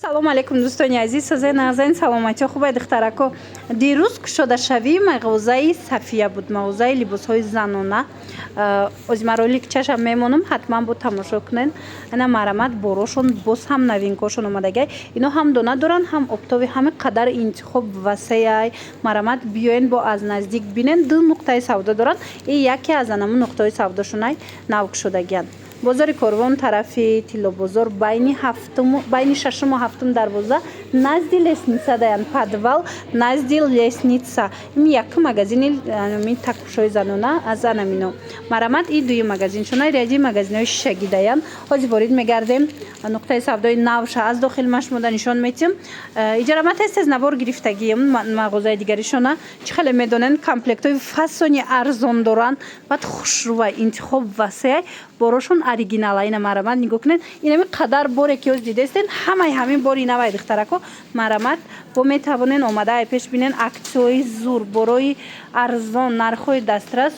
Салому алейкум, дӯстони азиз, созен, нағзен, саломатиё, хубай, духтарако. Дирӯз кушодашавии мағозаи Сафия буд, мағозаи либосҳои занона. Озима ролик чашам мемонам, ҳатман бо тамошо кунед. Ана, марамат, борошон боз ҳам новинкошон омадагай. Ино ҳам дона доранд, ҳам оптовый. Ҳами қадар интихоб васеай. Марамат, биёен, бо аз наздик бинен. Ду нуқтаи савдо доранд и яке аз анамун нуқтаҳои савдошонай нав кушодагиянд. Бозори Корвон, тарафи Тиллобозор, байни шашуму ҳафтум дарвоза, назди лестница даян, подвал, назди лестница. Ин якум магазини такпӯшои занона аз анамино. Марамат, и дуюм магазиншона, ряди магазинҳои шишагӣ даян. Ҳозир ворид мегардем, нуқтаи савдои навша аз дохил машмода нишон метиҳем. Иҷара ма тез тез навор гирифтагием мағозаи дигаришона. Чӣ хеле медонен, комплектҳои фасони арзон доранд, баъд хушрӯва, интихоб васеай, борошон оригинала. Ина, марамат, нигоҳ кунед, инами қадар боре ки ҳоз дидестен, ҳамаи ҳамин бори навай, духтарако. Марамат, бо метавонен омада ай пеш бинен. Аксияҳои зур, борои арзон, нархҳои дастрас,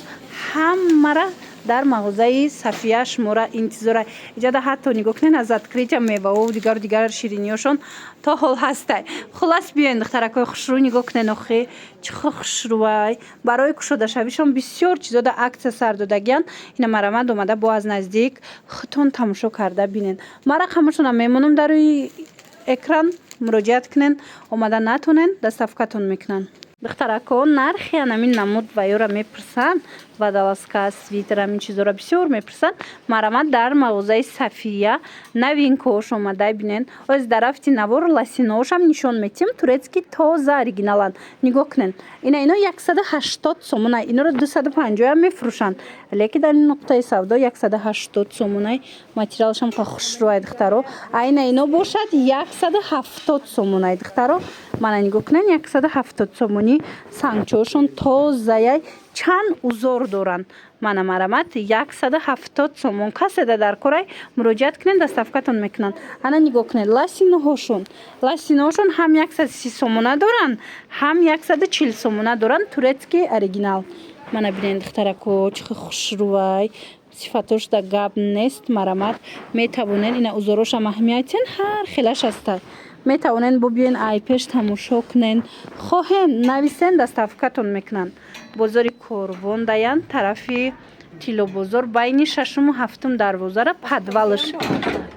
ҳамара дар мағозаи Сафия шуморо интизора. Иҷода ҳатто нигоҳ кунед, аз открытия мевао, дигару дигар шириниёшон то ҳол ҳастай. Хуллас, биёен, духтаракои хушрӯ, нигоҳ кунед, охи чӣ хушрӯвай. Барои кушодашавишон бисёр чизода аксия сар додагиянд. Ина, марамат, омада бо аз наздик худтон тамошо карда бинед. Ма рақамашонам мемонам дар рӯи экран, муроҷиат кунед. Омада натонен, доставкатон мекунанд. Духтарако, нархи анамин намуд ваёра мепурсанд, водолазка, свитер, ҳамин чизоро бисёр мепурсанд. Марамат, дар мағозаи Сафия новинкош омада, бинен. Оз дар рафти навор лосиноошам нишон метиҳем, турецкий, тоза, оригиналанд. Нигоҳ кунед, ина, ино 180 сомона. Иноро 250-ам мефурӯшанд, лекин дар ин нуқтаи савдо 180 сомонай. Материалашам ка хушрӯай, духтаро. А ина, ино бошад 170 сомонай, духтаро. Мана, нигоҳ кунед, 170 сомонӣ. Сангчоашон тозаяй, чанд узор доранд. Мана, марамат, 170 сомон. Каседа дар корай, муроҷиат кунед, доставкатон мекунанд. Ана, нигоҳ кунед, лосиноҳошон ҳам 130 сомона доранд, ҳам 140 сомона доранд, турецкий, оригинал. Мана, бинед, духтарако, чӣ хушрӯвай, сифатош да гап нест. Марамат, метавонед, ина, узорошам аҳамиятен, ҳар хелаш ҳаста. Метавонед бубиёен, ай пеш тамошо кунен. Хоҳен, нависен, доставкатон мекунанд. Бозори Корвон даян, тарафи Тиллобозор, байни шашуму ҳафтум дарвозара, подвалаш,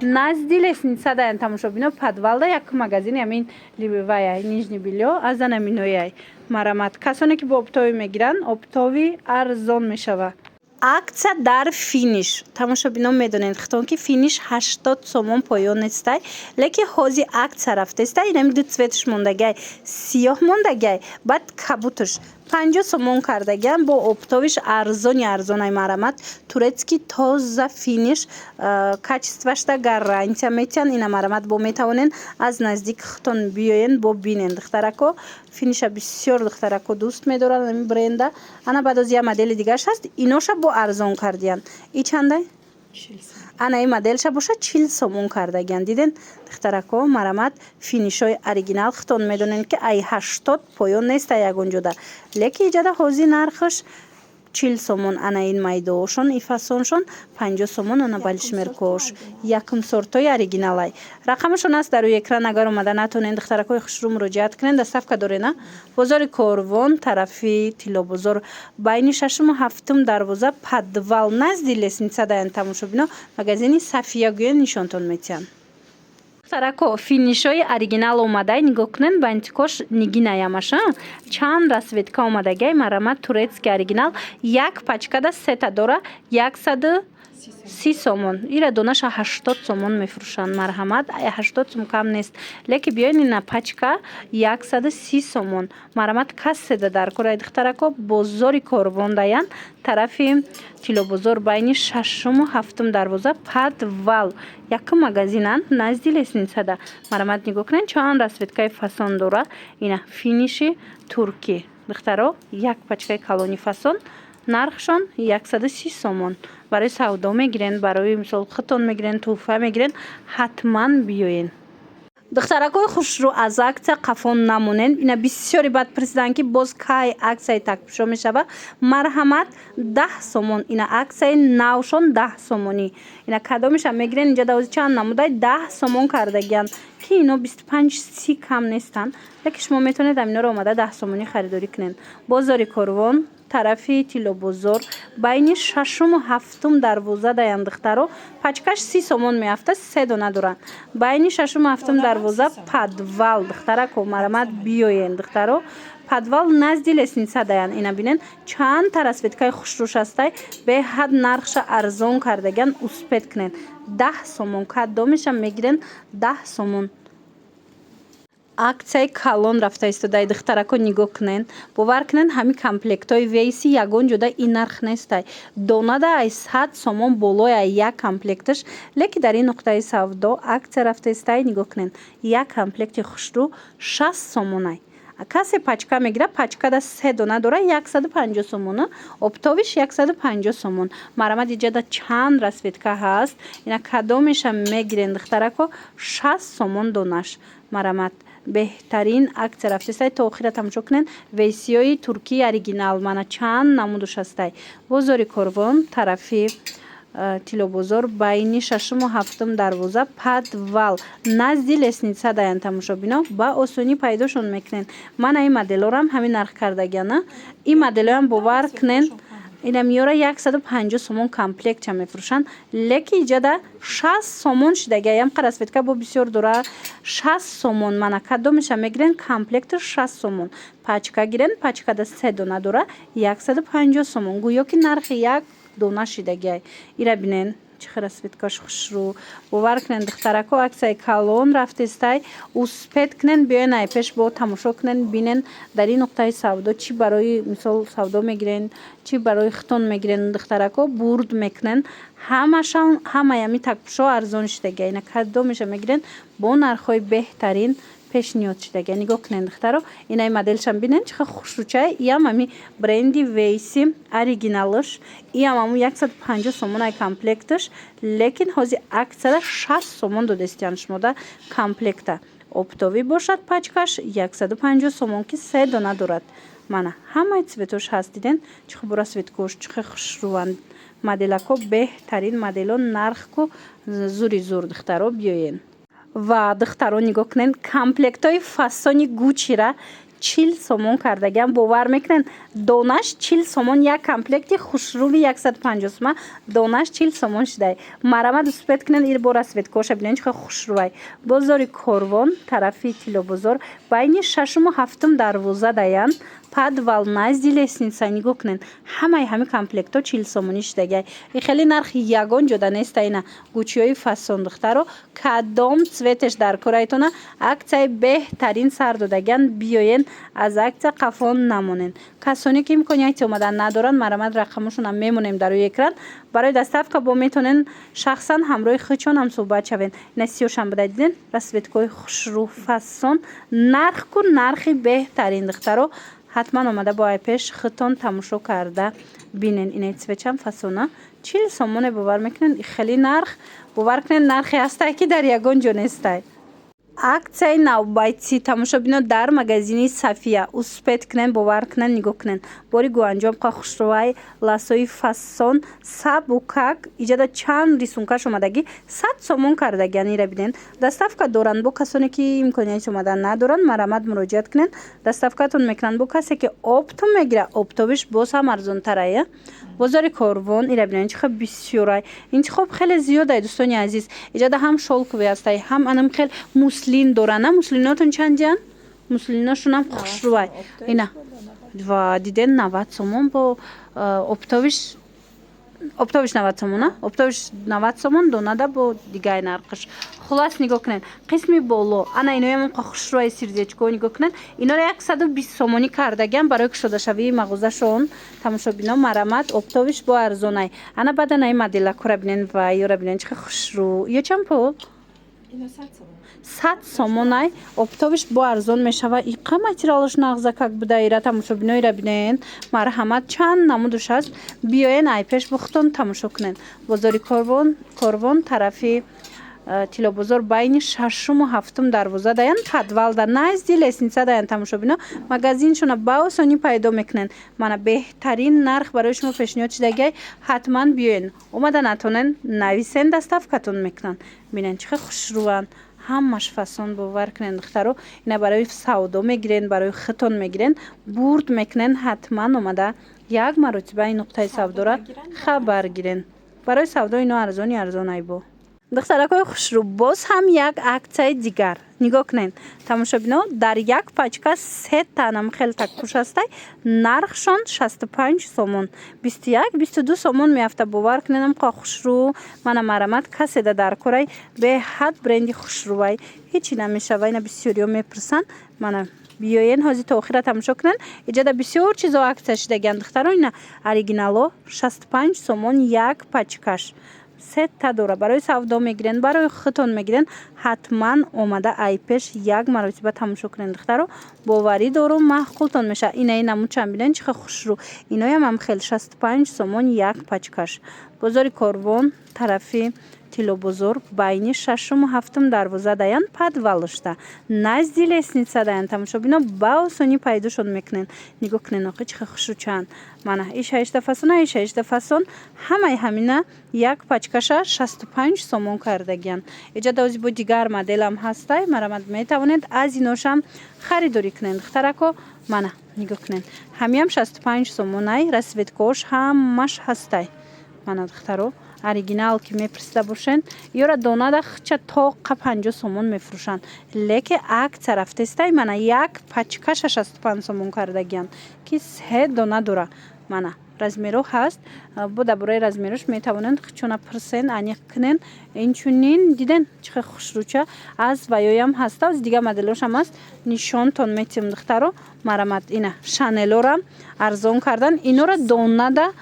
назди лестница даян, тамошобино. Подвалда як магазини ҳамин вая, нижнее бельё аз анаминояй. Марамат, касоне ки бо оптовый мегиранд, оптовый арзон мешавад. Аксия дар Финиш. Тамошобино, медонед хитон, ки Финиш 80 сомон поён нестай, лекин ҳози аксия рафтестай. Инами ду цветш мондагиай, сиёҳ мондагиай, баъд кабуташ 50 сомон кардагиам. Бо оптовиш арзони арзонай. Марамат, турецкий, тоза Финиш, качествашда гарантия метиҳанд. Ина, марамат, бо метавонен аз наздик хитон биёен, бо бинен, духтарако. Финиша бисёр духтарако дӯст медоранд, ами бренда. Ана, баъд оз як модели дигараш ҳаст, иноша бо арзон кардиянд. И чандай? Ана, ин моделша бошад 40 сомон кардагиянд. Диден, духтарако? Марамат, Финишҳои оригинал. Хитон медонед, ки ай 80 поён неста ягон ҷода, лекин иҷода ҳозир нархаш 40 сомон. Ана, ин майдоошон, и фасоншон 50 сомон. Ана, балишмеркош якум сортои оригиналай. Рақамашон аст дар рӯи экран. Агар омада натонед, духтаракҳои хушрӯ, муроҷиат кунед, доставка дорена. Бозори Корвон, тарафи Тиллобозор, байни шашуму ҳафтум дарвоза, подвал, назди лестница даян, тамошобино. Магазини Сафия гӯё, нишонтон метиҳанд. Духтарако, Финишҳои оригинал омадай, нигоҳ кунед, бантикош нигинаямаша, чанд расцветка омадагиай. Марамат, турецкий, оригинал, як пачкада сета дора, 130 сомон. Ира донаша 80 сомон мефурӯшанд. Марҳамат, 80 сом кам нест, лекин биёед, ина, пачка 130 сомон. Марҳамат, каседа дар кораи, духтарако, бозори Корвон даян, тарафи Тиллобозор, байни шашуму ҳафтум дарвоза, подвал, якум магазинанд, назди лестницада. Марҳамат, нигоҳ кунед, чанд расцветкаи фасон дора. Ина, Финиши туркӣ, духтаро, як пачкаи калони фасон, нархшон 130 сомон. Барои савдо мегирен, барои мисол худтон мегирен, тӯҳфа мегирен, ҳатман биёен. Духтаракҳои хушрӯ, аз акция қафо намонен. Ина бисёре баъд пурсиданд, ки боз кай акцияи такпӯшо мешава. Марҳамат, 10 сомон. Ина акцияи навшон, 10 сомонӣ. Ина кадомеша мегирен? Инҷа давози чанд намудай 10 сомон кардагиянд, ки ино 25-30 кам нестанд, леки шумо метавонед аминоро омада 10 сомонӣ харидорӣ кунед. Бозори Корвон, тарафи Тиллобозор, байни шашуму ҳафтум дарвоза даян, духтаро. Пачкаш 30 сомон меафта, се дона доранд. Байни шашуму ҳафтум дарвоза, подвал, духтарако, марҳамат, биёен, духтаро. Подвал, назди лестница даян. Ина бинен, чандта расцветкаи хушрӯш ҳастай. Беҳад нархша арзон кардагиян, успеть кунен. 10 сомон, кадомеша мегирен, 10 сомон. Акцияи калон рафта истодаи, духтарако, нигоҳ кунен. Бовар кунен, ҳамин комплектҳои вейси ягон ҷода ин нарх нестай. Донада ай 100 сомон болоя як комплекташ, леки дар ин нуқтаи савдо акция рафта истай. Нигоҳ кунен, як комплекти хушрӯ 60 сомонай. Касе пачка мегирад, пачкада се дона дора, 150 сомона, оптовиш 150 сомон. Марҳамат, иҷада чанд расцветка ҳаст. Ина кадомеша мегирен, духтарако? 60 сомон донаш. Марҳамат, беҳтарин акция рафтестай, то охира тамошо кунен. Вейсиёи туркии оригинал, мана чанд намудуш ҳастай. Бозори Корвон, тарафи Тиллобозор, байни шашуму ҳафтум дарвоза, подвал, назди лестница даян, тамошобино, ба осонӣ пайдошон мекунен. Мана ин моделорам ҳамин нарх кардагиана. Ин моделоам, бовар кунен, ина миёра 150 сомон комплектча мефурӯшанд, леки иҷада 60 сомон шидагиаям. Расцветка бо бисёр дора, 60 сомон. Мана кадомеша мегирен, комплекти 60 сомон. Пачка гирен, пачкада се дона дора, 150 сомон. Гӯё ки нархи як дона шидагиай. Ира бинен, чӣ хел расцветкаш хушрӯ. Бовар кунен, духтарако, акцияи калон рафтестай, успеть кунен, биёен ай пеш бо тамошо кунен, бинен. Дар ин нуқтаи савдо чӣ барои мисол савдо мегирен, чӣ барои хитон мегирен, духтарако, бурд мекунен. Ҳамашон, ҳамаи ҳами такпӯшо арзон шидагиай. Ина кадомеша мегирен, бо нархҳои беҳтарин пешниҳод шидагиай. Нигоҳ кунен, духтаро, инаи моделшам бинен, чӣ хел хушрӯчай. Иам ҳами бренди вейси оригиналш, иам ҳамун 150 сомонай комплекташ, лекин ҳозир акцияда 60 сомон додестиян шумода комплекта. Оптовый бошад, пачкаш 150 сомон, ки се дона дорад. Мана ҳамаи цветош ҳаст, диден, чӣ хуб расцветкош, чӣ хел хушрӯванд моделако, беҳтарин модело, нархку зури зур. Духтаро, биёен. Ва духтаро, нигоҳ кунед, комплектҳои фасони Гуччира 40 сомон кардагиам. Бовар мекунед, донаш 40 сомон. Як комплекти хушрӯви 150 сума, донаш 40 сомон шудай. Марҳамат, успеть кунед. Ир бо расцветкоша бинед, чӣ хел хушрӯвай. Бозори Корвон, тарафи Тиллобозор, байни шашуму ҳафтум дарвоза даян, подвал, назди лестница. Нигоҳ кунед, ҳамаи ҳамин комплектҳо 40 сомонӣ шудагиай. И хеле нархи ягон ҷода неста. Ина Гуччиҳои фасон, духтаро, кадом цветеш дар корайтона, акцияи беҳтарин сар додагиан. Биёен, аз акция қафон намонен. Касоне ки имконияти омадан надоранд, марҳамат, рақамошонам мемонем дар рӯи экран. Барои доставка бо метавонен шахсан ҳамроҳи худшонам суҳбат шавен. Ина сиёшам буда, диден, расцветкои хушрӯ, фасон, нарх ку нархи беҳтарин. Духтаро, ҳатман омада бо ай пеш худтон тамошо карда бинен. Инаи цветчам фасона, 40 сомоне. Бовар мекунед, хеле нарх, бовар кунед, нархе ҳастай, ки дар ягон ҷо нестай. Акцияи навбатӣ, тамошобино, дар магазини Сафия, успеть кунен. Бовар кунен, нигоҳ кунен, бори гуанҷом қа хушрӯвай, ласои фасон, сабукак. Иҷада чанд рисункаш омадагӣ, 100 сомон кардагиан. Ира бинен, доставка доранд. Бо касоне ки имконияти омадан надоранд, марҳамат, муроҷиат кунен, доставкатон мекунанд. Бо касе ки оптом мегирад, оптовиш боз ҳам арзонтарая. Бозори Корвон, ира бинен, чӣ хел бисёрай, интихоб хеле зиёдай, дӯстони азиз. Иҷада ҳам шёлковый ҳастай, ҳам анам хел муслин доранд. Муслинотон чанд ҷан? Муслиношонам хушрӯвай. Ина ва диден, 90 сомон бо оптовиш. Оптовиш 90 сомона, оптовиш 90 сомон, донада бо дигаи нархаш. Хулас, нигоҳ кунед, қисми боло, ана иноям хушрӯи сердечко, нигоҳ кунед, инора 120 сомонӣ кардагиам барои кушодашавии мағозашон. Тамошобино, марҳамат, оптовиш бо арзонай. Ана баъд анаи моделакора бинен ва ёра бинен, чӣ хел хушрӯ. Ё чанд пул? 100 сомонай, оптовиш бо арзон мешава. Иқа материалаш нағзакак буда. Ира, тамошобино, ира бинен, марҳамат, чанд намудуш ҳаст. Биёен, ай пеш бухтон тамошо кунен. Бозори Корвон, тарафи Тиллобозор, байни шашуму ҳафтум дарвоза даян, подвалда, назди лестница даян. Тамошобино, магазиншона ба осонӣ пайдо мекунен. Мана, беҳтарин нарх барои шумо пешниҳод шудагиай. Ҳатман биёен. Омада натонен, нависен, доставкатон мекунанд. Бинен, чӣ хел хушрӯянд, ҳамаш фасон. Бовар кунен, духтаро, ина барои савдо мегирен, барои худтон мегирен, бурд мекунен. Ҳатман омада як маротиба ин нуқтаи савдора хабар гирен. Барои савдо ино арзони арзон айбо. Духтаракҳои хушрӯ, боз ҳам як аксияи дигар нигоҳ кунед, тамошобино. Дар як пачка се танам хел такпӯш ҳастай, нархшон 65 сомон, 21, 22 сомон меафта. Бовар кунедам, қа хушрӯ. Мана, марамат, каседа дар корай, беҳад бренди хушрӯвай, ҳечи намешава. Ина бисёриё мепурсанд. Мана, биёен, ҳозир то охира тамошо кунед. Иҷода бисёр чизо аксия шудагианд, духтаро. Ина оригинало 65 сомон як пачкаш, сета дора. Барои савдо мегирен, барои худтон мегирен, ҳатман омада айпеш як маротиба тамошо кунед, духтаро. Боварӣ дорум, маъқултон мешавад. Инаи намудчам бинен, чӣ хел хушрӯ. Иноям ҳам хел 65 сомон як пачкаш. Бозори Корвон, тарафи Тиллобозор, байни шашуму ҳафтум дарвоза даян, подвалышта, назди лестница даян. Тамошобино, ба осонӣ пайдошон мекунен. Нигоҳ кунен, охи, чӣ хел хушрӯчаанд. Мана, иш ҳашта фасона, иш ҳашта фасон. Ҳамаи ҳамина як пачкаша 65 сомон кардагиянд. Иҷода ози бо дигар моделам ҳастай, марамат, метавонед аз иношам харидорӣ кунед, духтарако. Мана, нигоҳ кунед, ҳамиам 65 сомонай, расцветкош ҳамаш ҳастай. Мана, духтаро, оригинал ки мепурсида бошен, ёра донада хча тоқа 50 сомон мефурӯшанд, леки аксия рафтестай. Мана, як пачкаша 65 сомон кардагиянд, ки се дона дора. Мана, размеро ҳаст, бо дар бораи размерош метавонед чуна пурсен, аниқ кунен. Инчунин, диден, чӣ хел хушрӯча. Аз ваёям ҳаста, дигар моделошам ҳаст, нишонтон метиҳам, духтаро. Марамат, ина шанелорам арзон кардан, инора донада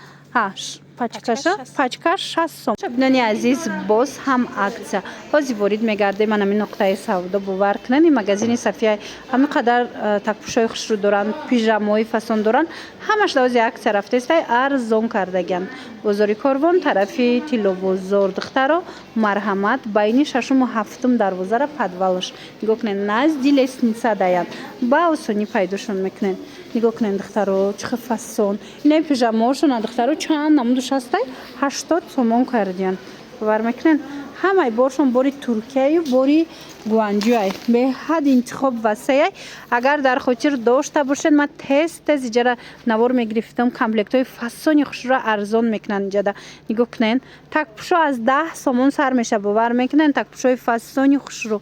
пачкаша, пачка 60 сом. Бинони азиз, боз ҳам аксия. Ҳозир ворид мегардем ман ҳамин нуқтаи савдо. Бовар кунед, ин магазини Сафия ҳамин қадар такпӯшҳои хушрӯ доранд, пижамои фасон доранд, ҳамаш ҳози аксия рафтестай, арзон кардагианд. Бозори Корвон, тарафи Тиллобозор, духтаро, марҳамат, байни шашуму ҳафтум дарвозара, подвалаш. Нигоҳ кунед, назди лестница даянд, ба осонӣ пайдошон мекунед. Нигоҳ кунед, духтаро, чӣ хел фасон. Инаи пижамаошона, духтаро, чанд намудуш ҳастай, 80 сомон кардиянд. Бовар мекунед, ҳамаи боршон бори Туркияю бори Гуанҷуай, беҳад интихоб васеяй. Агар дар хотир дошта бошед, ман тез тез иҷара навор мегирифтам. Комплектҳои фасони хушро арзон мекунанд иҷада. Нигоҳ кунед, такпӯшо аз 10 сомон сар мешавад. Бовар мекунед, такпӯшои фасони хушрӯ.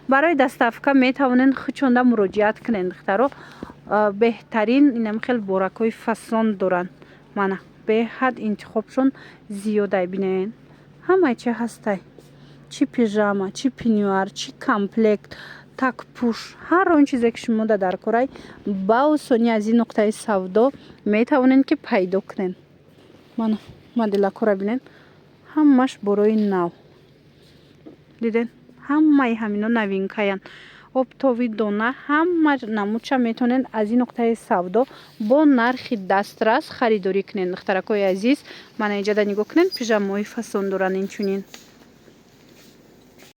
Барои доставка метавонед хучонда муроҷиат кунед, духтаро. Беҳтарин инам хел боракҳои фасон доранд. Мана, беҳад интихобшон зиёдай. Бинед, ҳамаи чи ҳастай: чӣ пижама, чӣ пенюар, чӣ комплект, такпӯш, ҳар он чизе ки шумо дар корай, ба осонӣ аз ин нуқтаи савдо метавонед, ки пайдо кунед. Мана, моделакҳоро бинед, ҳамаш борои нав. Дидед, ҳамаи ҳамино новинкаянд. Оптовый, дона, ҳама намудша метавонед аз ин нуқтаи савдо бо нархи дастрас харидорӣ кунед, духтаракҳои азиз. Мана, иҷода нигоҳ кунед, пижамаҳои фасон доранд инчунин.